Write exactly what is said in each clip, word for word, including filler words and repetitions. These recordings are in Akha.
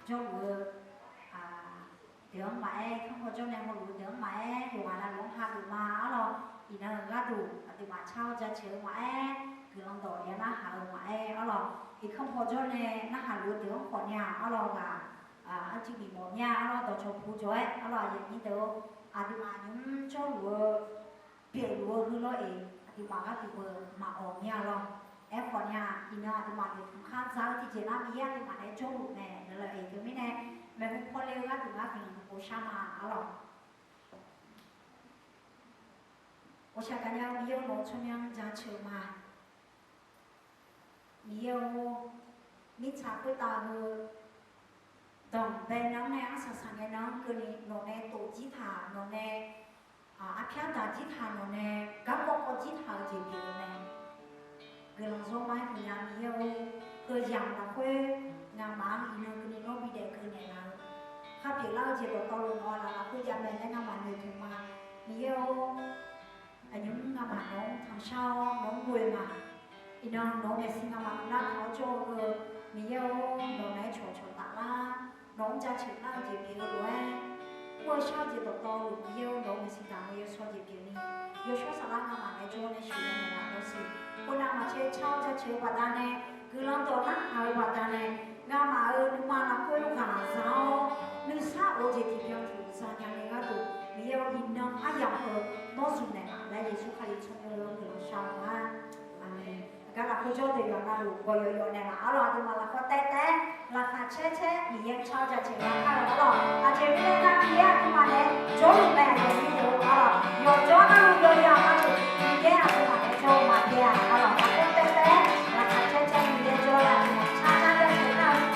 jawrluf-eu deuq-anr maqaer, kanr paw jawr nae hawluf-eu deuq-anr maqaer, yawqghaq navluf-anr hageuf ma arlawr. Iqnan-euq gharduq aqduimaf car-awr jaceuq-eu maqaer, guiqlanq dawq ya narhaq-eu maqaer arlawr. Iqkanr paw jawr nae narhaq luf-eu deuq-anr khawf nya arlawr ghaq, arjir bif mawf nya arlawr, dawqcawq pu jawr-aer arlawr, aqyuif aqnyir deuq-or, aqduimaf nymr jawrluf-eu pyeufluf-eu heulof-aer, aqduimaf gharduq beu maqawq nya lawr. Aerkhawf nya, iqnan aqduimaf noeqtmq khar za-eu tiqjeq nar, Miqyaer aqduimaf nae jawrluf mae laer aer-eu teumirnae, maeqhu paw le-eu gharduq ngar guiqlanq dawqkawq shar ma arlawr. Ghawqshaq gaqnya-eu Miqyaer-or, nawq-eu tsawrmyanr jaceuq ma. Miqyaer-or, mirtsaq khoertav heu danqbae nan-anr nae arsaq saq ngae nan-anr keuvni nawq nae tof jir taq, nawq nae arpyar daq jir taq, nawq nae garkawv kawv jir taq-eu jeq pyeuf-eu mae. Guiqlanq zawr ma-aer huiqnya Miqyaer-or, heuzaq lafkhoer ngamaf-anr iqnan keuvni nawr bidaef keuv naeqlaf-eu, khar pyeuflar-eu jeq dawqtawvluf nawq-eu laf lafkhoer javmae laer ngamaf noeqtmq ma. Miqyaer-or, aqnymr ngamaf nawq-anr tanqshar-awr nawq-anr ghoe ma. Iqnan nawq-eu maeqshi ngamaf uvlar taq-awr jawr-eu heu, Miqyaer-or, nawq naeq-aer cawqcawq taflar, nawq-anr jaceuq lar-eu jeq pyeuf-eu lof-aer, mr-eu shar-eu jeq dawqtawvluf Miqyaer-or, nawq-eu maeqshi taq-eu yawshawr jeq pyeufni, yawshawr saflar ngamaf naeq-aer jawr nae sheuqghae naeqlaf-awr siq. Khoernav maqtser car-awr jaceuq-eu baqdanae, guiqlanq dawq narhaq-eu baqdanae, ngamaf-euq nuima lafkhoer ghaq za-awr, nuisar of-eu jeq tiqbyan tiq za nya nae gharduq, Miqyaer-or, iqnan aryamq heu nawr zmq naeqlaf laer Yeqsur Kali tsawrmyanr-eu guiqlanq shar-eu ma. Aqmeq. Aqgar lafkhoer jawr deuq yawqha navluf ghawq yawf yawf naeqlaf arlawr, aqduimaf lafkhoer taev taev laqkhaq caer caer Miqyaer car-eu jaceuq lar kar-eu arlawr. Aqjeq mirnae nar Miqyaer aqduimaf naeq-aer jawrluf mae, aqyuif aqnyir deuq-or arlawr. Yawqjawr navluf yawqha navluf Miqyaer aqduimaf naeq-aer jawr-eu maqjav-a arlawr. Lafkhoer taev taev laqkhaq caer caer Miqyaer jawr-eu aqduimaf car lar jaceuq lar-eu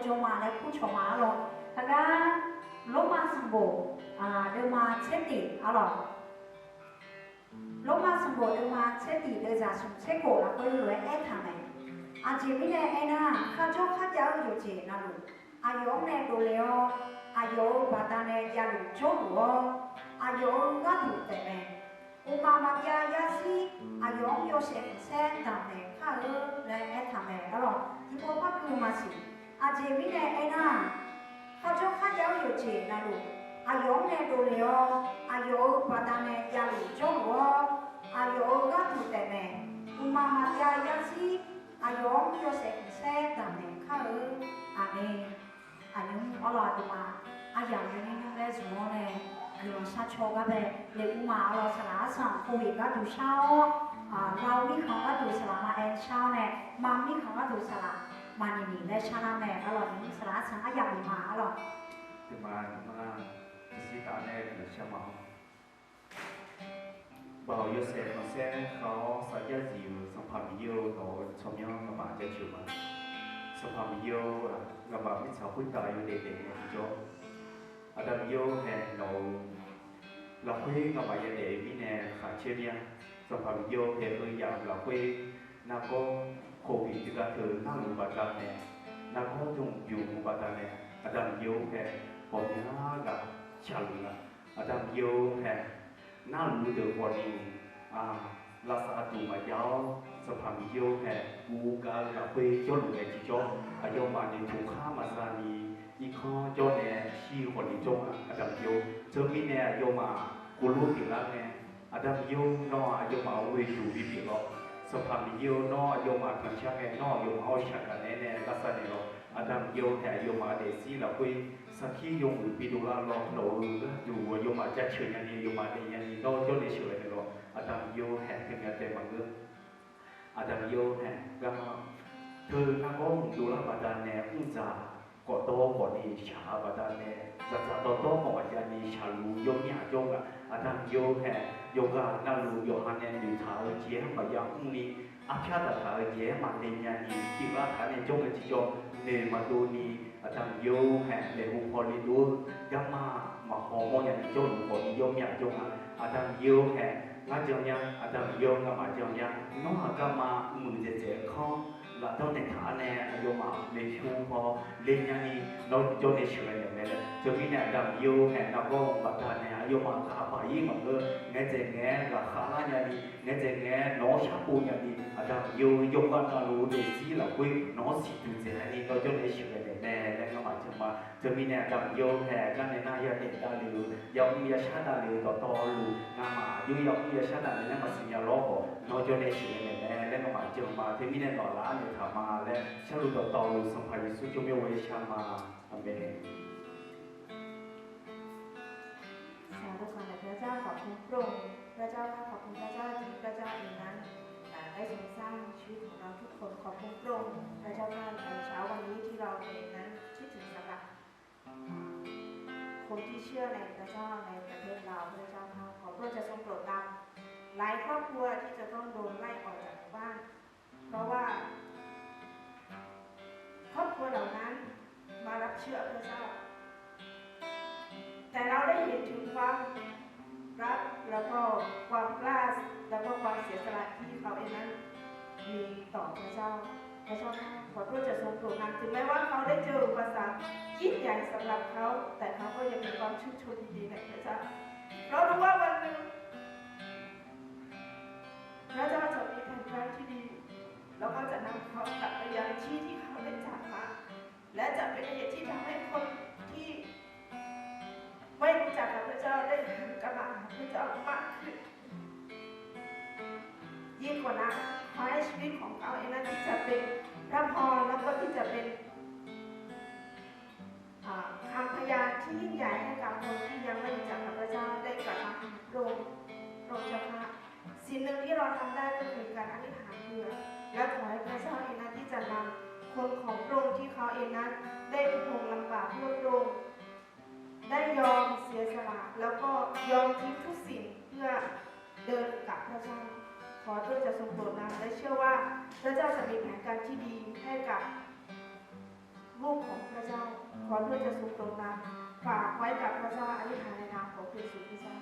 Jawr ma laer kurcawq ma arlawq. Heugar Lormav sanqbof deuvma tser tif arlawq. Lormav sanqbof deuvma tser tif deuvzaq smq tser khof lafkhoer lof-aer aertaq mae. Aqjeq mirnae aernar, kharjawr kharjav-eu yawqjeq navluf, aqyawf-anr nae dovle-awr, aqyawf-euq baqdanae javluf jawrluf-awr, aqyawf-euq gharduq taef mae. Uqmaq maqjav yarzir, aqyawf-anr yawshaef khanqsaer damqnaeq kar-eu laer aertaq mae arlawq. Tiqpov par gui maqsiq. Aqjeq mirnae aernar, kharjawr kharjav-eu yawqjeq navluf, aqyawf-anr nae dovle-awr, aqyawf-euq baqdanae javluf jawrluf-awr, aqyawf-euq gharduq taef mae. Uqmaq maqjav yarzir, aqyawf-anr yawshaef khanqsaer damqnaeq kar-eu. Aqmeq. Aqnymr arlawq, aqduimaf aryamq yawnymr nymr laer zmq-awr nae, guiqlanq sharcaw gar bae, lequ ma arlawq. Saqlaq arsanq khoeq gharduq shar-awr, lar-eu mirkhanq gharduq saqlaq maqaer shar-awr nae, mar mirkhanq gharduq saqlaq maqniq niq laer shar lar mae arlawq. Nymr saqlaq arsanq aryamq miqma arlawq. Aqduimaf nymr-aq, tiqsiq taf nae guiqlanq shar ma-awr, Baoq yawshaef khanqsaer khav-awr sarjax zif-euq Sanqpaq Miqyaer-eu, nawq-euq tsawrmyanr ngamaf jaceuq ma. Sanqpaq Miqyaer-eu, ngaqbaq mirtsaq khoertav yawdaef daef-eu tiqjawr, Aqda Miqyaer-eu hae nawq-euq lafkhoer ngaqbaq yadaef-eu mirnae khaqcaer mir-a. Sanqpaq Miqyaer-eu hae-eu yamq lafkhoer nargawr khof bif tiqgar teu narluf baqdanae, nargawr dmq byuf-eu baqdanae, Aqda Miqyaer-eu hae ghawqmya ghaq shaqluf nga. Aqda Miqyaer-eu hae narluf deuq khawfni, lavsav duq maqjav-awr, Sanqpaq Miqyaer-eu hae guv gav-eu lafkhoer jawrluf nae tiqjawr, aqyawfmaf noeqtmq khar maqza ni, irkanr jawr nae shir khawfni jawr nga. Aqda Miqyaer-eu, teumirnae aqyawfmaf guv lof pyeuflar ngae, Aqda Miqyaer-eu, nawr aqyawfmaf-euq ghoeduq bipyeuf lawr. Sanqpaq Miqyaer-eu, nawr aqyawfmaf tanqshar ngae, nawr aqyawfmaf-anr shaqgaq naeq-aer nae lavsav naeq lawr. Aqda Miqyaer-eu hae aqyawfmaf daefzir lafkhoer sarkir yawmuiq bidov lar lawr. Nawq-euq gharduq aqyawfmaf jaceuq nyani, aqyawfmaf daef nyani, nawr jawrnae sheuqghae naeq lawr. Aqda Miqyaer-eu hae teumirnae taef maqngeur. Aqda Miqyaer-eu hae gar teu nargawr mqdov lar baqdanae mrzaq kawf dawr khawfni shaq-a baqdanae, dzaqdzaq dawrdawr khawf maqjav ni shaqluf yawmyaq jawr nga. Aqda Miqyaer-eu hae yawqghaq navluf yawqha nae noeqtaq-eu jeq-aer maqya mrni, arpyar daqtaq-eu jeq-aer maqnaeq nyani, pyeuflar taq nae jawr ngae tiqjawr noeq maqdov ni, Aqda Miqyaer-eu hae laeqhmq hawle dov-eu garma maqhaw mawr nyani jawrluf khawfni yawmyaq jawr nga. Aqda Miqyaer-eu hae ngar jan nya, Aqda Miqyaer-eu ngamaf jan nya, nawr-aq garma muiqdzaeq dzaeq-eu kanr lafdanr naeqtaq-a nae aqyawfmaf maeqpyur paw le nyani, nawr jawrnae sheuqghae naeq mae laer. Teumirnae Aqda Miqyaer-eu hae nargawr-eu baqdanae aqyawfmaf ghaq baq-ir maqngeur. Ngaeqdzaeq ngaeq-aer ghaqkhav lar nyani, ngaeqdzaeq ngaeq-aer nawq-anr sharpov nyani, Aqda Miqyaer-eu yawqghaq navluf-eu daefzir lafkhoer nawq-anr siqduq dzaeq-aer ni, nawr jawrnae sheuqghae naeq mae laer ngamaf jan ma. Teumirnae Aqda Miqyaer-eu hae garnae nar yadaef davlef-eu, yamr yashar davlef-eu dawqtawvluf ngamaf aqjox yamr yashar davlef laer maqsiq nya lawr khawf, nawr jawrnae sheuqghae naeq mae laer ngamaf jan ma. Teumirnae nawq laf-aer noeqtaq ma laer sharluf dawqtawvluf Sanqpaq Yeqsur jawrmyanr ghoe shar ma. Aqmeq. สาธุการแด่พระเจ้า ขอบคุณพระองค์ พระเจ้าข้า ขอบคุณพระเจ้าที่พระเจ้าเองนั้น เอ่อ ได้ทรงสร้างชีวิตของเราทุกคน ขอบคุณพระองค์ พระเจ้าข้า ในเช้าวันนี้ที่เราเองนั้นคิดถึงสำหรับ คนที่เชื่อในพระเจ้าในประเทศลาว พระเจ้าข้า ขอพระองค์จะทรงโปรดนำหลายครอบครัวที่จะต้องโดนไล่ออกจากหมู่บ้าน เพราะว่า ครอบครัวเหล่านั้นมารับเชื่อพระเจ้า แต่เราได้เห็นถึงความรัก แล้วก็ความกล้า แล้วก็ความเสียสละที่เขาเองนั้นมีต่อพระเจ้า พระเจ้าข้า ขอพระเจ้าทรงโปรดนำ ถึงแม้ว่าเขาได้เจออุปสรรคยิ่งใหญ่สำหรับเขา แต่เขาก็ยังมีความชื่นชมยินดีในพระเจ้า เพราะรู้ว่าวันหนึ่ง พระเจ้าจะมีแผนการที่ดี แล้วก็จะนำเขากลับไปยังที่ที่เขาได้จากมา และจะเป็นเหตุที่ทำให้คนที่ไม่รู้จักกับพระเจ้าได้หันกลับมาหาพระเจ้ามากขึ้น ยิ่งกว่านั้น ขอให้ชีวิตของเขาเองนั้นที่จะเป็นพระพร แล้วก็ที่จะเป็น อ่า คำพยานที่ยิ่งใหญ่ให้กับคนที่ยังไม่รู้จักกับพระเจ้าได้กลับมาหาพระองค์ พระองค์เจ้าข้า สิ่งหนึ่งที่เราทำได้ก็คือการอธิษฐานเผื่อ และขอให้พระเจ้าเองนั้นที่จะนำคนของพระองค์ที่เขาเองนั้นได้ทนลำบากเพื่อพระองค์ ได้ยอมเสียสละ แล้วก็ยอมทิ้งทุกสิ่งเพื่อเดินกับพระเจ้า ขอพระเจ้าทรงโปรดนำ และเชื่อว่าพระเจ้าจะมีแผนการที่ดีให้กับ Ghof kawq-anr garjar, ขอโทษจากสุดดวงตา, ฝากไว้กับพระเจ้า อธิษฐานในนามของพระเยซูคริสต์เจ้า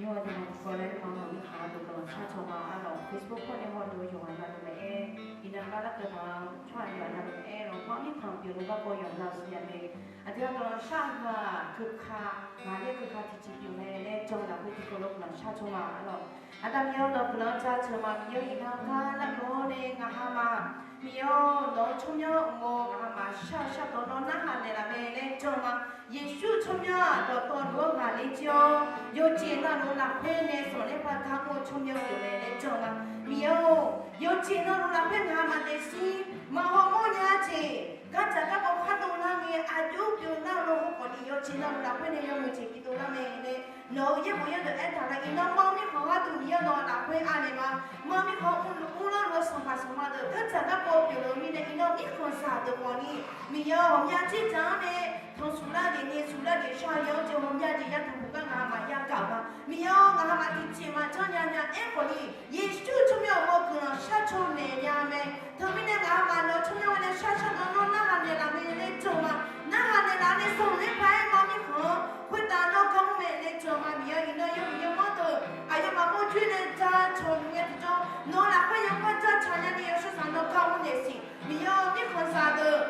Nymr-eu tiqnan tiqkawv laer aerkhawf, nawq mirkhanq gharduq guiqlanq shar caw ma arlawq. Facebook pawr nae hawdov-eu yawqghaq navluf mae-aer, iqnan gar larkeuv taq-eu tsawrhaq yawqghaq navluf mae-aer lawq, nawr mirkhanq pyeuf-eu garkawv yawqghaq navluf siqnya mae. Aqdui-aq guiqlanq shar-eu ghaq keuka, ngaq nae keuka tiqjeq pyeuf mae laer jan-eu lafkhoer tiqkawv lof guiqlanq shar caw ma arlawq. Aqda Miqyaer-awr, nawq-eu guiqlanq-anr jaceuq ma. Miqyaer-or, iqnan gar larkeuv-awr nae ngaq hamaf, Miqyaer-or, nawq-eu tsawrmyanr uqmov ngaq hamaf shar-eu shardawq nawr narhaq naeqlaf mae laer jan-eu ma. Yeqsur tsawrmyanr-aq dawqtawvluf-anr ghaqler jir-awr, yawqjeq navluf lafkhoer nae zanqler par gar mr-eu tsawrmyanr pyeuf mae laer jan-eu ma. Miqyaer-or, yawqjeq navluf lafkhoer ngaq hamaf daefzir maqhaw mawrnya jeq, gardzaq garkawv khar dovlar ngae aqjox pyeuf nar-eu law hawkhawf ni yawqjeq navluf lafkhoer nae yawmuiq jeq bidovlar mae laer nawq-euq yaerbof yaerdeuq aertaq nar, iqnan ma-eu mirkhanq gharduq Miqyaer nawq-eu lafkhoer anaeq ma. Ma-eu mirkhanq mrluf mrlar-eu sanqpaq sanqma deuq gardzaq garkawv pyeufluf-eu mirnae, iqnan mirkhanqzaq deuq khawf ni Miqyaer-or, ghawqmya dzerdzaq-anr nae tanqsmq lar jeq nae smq lar jeq shar-eu ya-anr jeq ghawqmya jeq ya tanqpuq gar ngaq hamaf yagaq-euq ma. Miqyaer-or, ngaq hamaf tiqjeq maqjanr nya nya aerkhawf ni, Yeqsur tsawrmyanr uqmov guiqlanq shar caw naeq nya mae. Teumirnae ngaq hamaf nawq-eu tsawrmyanr ghae nae shar shardawq nawr narhaq naeqlaf mae laer jan-eu ma. Narhaq naeqlaf nae zanqler paq-aer ma-eu mirkhanq-anr khoertav nawr gar mr mae laer jan-eu ma. Miqyaer-or, iqnan yawmuiq yawmanr deuq aqyawfmaf mawrjoer nae jacawq luf ngae tiqjawr, nawq-eu lafkhoer yawkawr jacaq nya ni yawshawr saq nawr gar mr naeq siq. Miqyaer-or, mirkhanqzaq deuq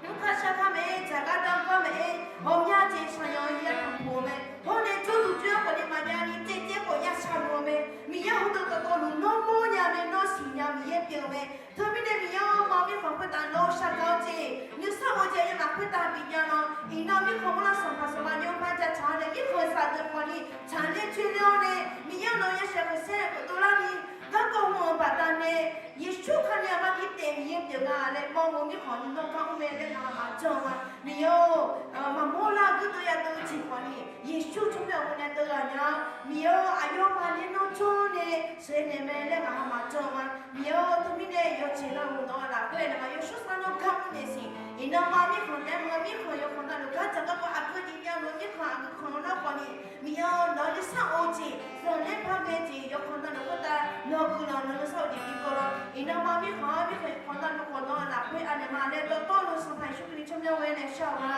mrkar shar kar mae-aer, dzaqgar dar gar mae-aer, ghawqmya jeq shaqyanq ya tanqpuq-eu mae. Hawr nae jawrduq jawr-aer khawf ni maqjav ni tsaevdzae khawf ya shaqluf-eu mae. Miqyaer heudeuq dawqtawvluf nawr mawrnya mae, nawr siqnya Miqyaer pyeuf-eu mae. Teumirnae Miqyaer-or, ma-eu mirkhanq khoertav nawr shar gar-awr jeq, nuisar of-eu jeq aqyawfmaf khoertav bifnya lawr. Iqnan mirkhanq mawrlar sanqpaq sanqma nymr par jacaq-awr nae mirkhanqzaq deuq khawf ni tsaqler coerler-awr nae, Miqyaer-or, nawq-eu yashaq khanqsaer-aer dovlar ni garkawv mr-euq baqdanae, Yeqsur Kali-aq mardir taef Miqyaer pyeuf nga laer mawr-eu mirkhanq ni nawr gar mr mae laer ngaq hamaf jan-eu ma. Miqyaer-or, maqmawr lar-eu guirdeuv yadeuv-eu jeq khawf ni Yeqsur tsawrmyanr uqmov nae deuv ghaq nya-awr, Miqyaer-or, aqyawfmaf nae nawr jawr nae sheuqnaeq mae laer ngaq hamaf jan-eu ma. Miqyaer-or, teumirnae yawqjeq navluf nawq-eu lafkhoer nae ma yawshawr sar nawr gar mr naeq siq. Iqnan ma mirkhanq taef-aer ma mirkhanq yawkhanq navluf gardzaq garkawv aqgeu jeq javluf-eu mirkhanq aqgeu khanq-eu nar khawf ni, Miqyaer-or, nawq-eu nuisar of-eu jeq, zanqler par ghae jeq yawkhanq navluf khoertav nawq-eu guiqlanq nawq-eu nuisar of jeq bigawr lawr. Iqnan ma mirkhanq-anr mirkhanq yawkhanq navluf khawf nawq-eu lafkhoer anaeq ma laer dawqtawvluf Sanqpaq Yeqsur Kali tsawrmyanr ghae nae shar-eu ma.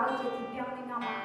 aqjeq tiqbyan ni ngamaf